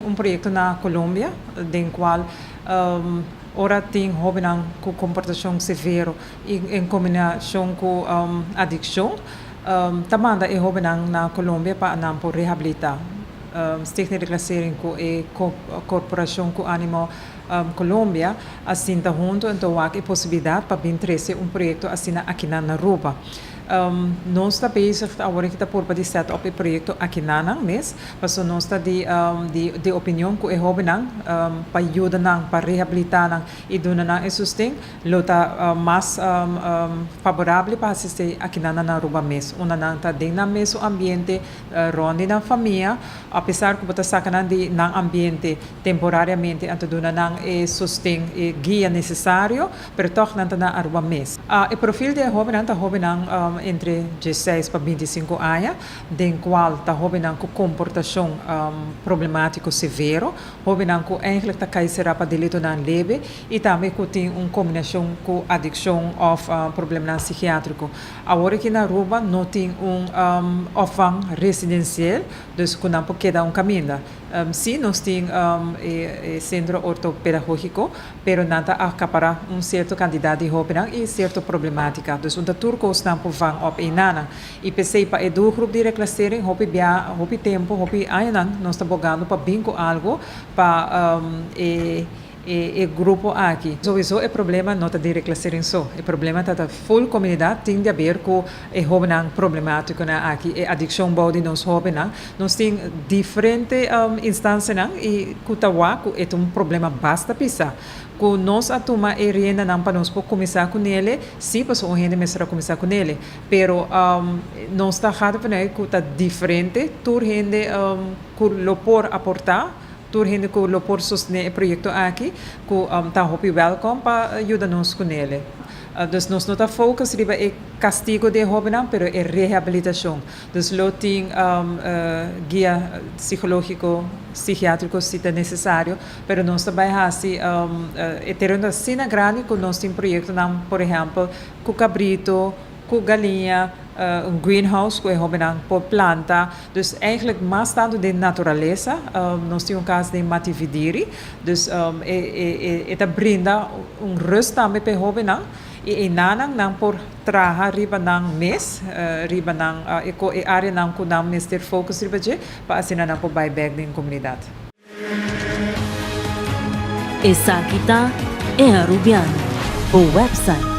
un proyecto na Colombia den cual ora tin hobennan cu comportacion severo y en combinacion cu adiccion, ta manda e hobennan na Colombia pa nan por rehabilita. Stichting Reclassering cu e corporacion cu Animo Colombia a sinta hunto en ta wak e posibilidad pa bin trece un proyecto asina akinan na Aruba. Nos ta bezig awor aki ta purba di set up e proyecto akinanan mes, pasobra nos ta di di opinion cu e hobennan pa yuda nan, pa rehabilita nan y duna nan e sosten lo ta mas favorable pa haci esey akinanan na Aruba mes, unda nan ta den nan mesun ambiente, rond di nan famia, apesar cu bo ta saca nan di nan ambiente temporariamente anto duna nan e sosten, e guia necesario, pero toch nan ta na Aruba mes. E profil di e hobennan ta hobennan entre diesseis pa bintisinco aña, den cual ta hobennan cu comportacion problematico severo, hobennan cu eigenlijk ta cay cera pa delitonan lebe y tambe cu tin un combinacion cu adiccion of problemanan psikiatrico. Awor aki na Aruba no tin un opvang residencieel, dus cu nan por keda un caminda. Si, nos tin e centro ortopedagogico, pero nan ta acapara un cierto cantidad di hobennan y cierto problematica. Dus un ta tur cos nan por vang op einanan. Y p'esey pa e doelgroep di reclassering hopi bia, hopi tempo, hopi añanan nos ta bogando pa bin cu algo pa e E e grupo aki. Sowiso e problema no ta di reclassering so. E problema ta ta full comunidad tin di haber cu e hobennan problematiconan aki, e adiccion bou di nos hobennan. Nos tin diferente instancianan y cu ta wak cu e ta un problema basta pisa. Cu nos a tuma e riendanan pa nos por cuminsa cu nele, si pasobra un hende mester a cuminsa cu nele. Pero nos ta gata vanuit cu ta diferente tur hende cu lo por aporta. Tur hende ku lo por sostené e proyekto aki ku ta hopi wèlkòm pa yuda nos ku nele. Dus nos no ta focus riba e kastigo di e hóbennan pero e rehabilitashon. Dus lo tin guia psikológiko, psikiátriko si ta nesesario, pero nos ta bai hasi e tereno ta asina grandi ku nos tin proyektonan por ehèmpel ku kabrito, ku galiña, un greenhouse ku e hobennan por planta. Dus eigenlijk mas tantu den naturalesa. Nos tin un kas den Matividiri. Dus e ta brinda un rust tambe pa e hobennan. I einanan nan por traha riba nan mes, riba nan e areanan ku nan mester focus riba dje pa asina nan por bai bek den komunidat. Esaki ta E Arubiano, bo website.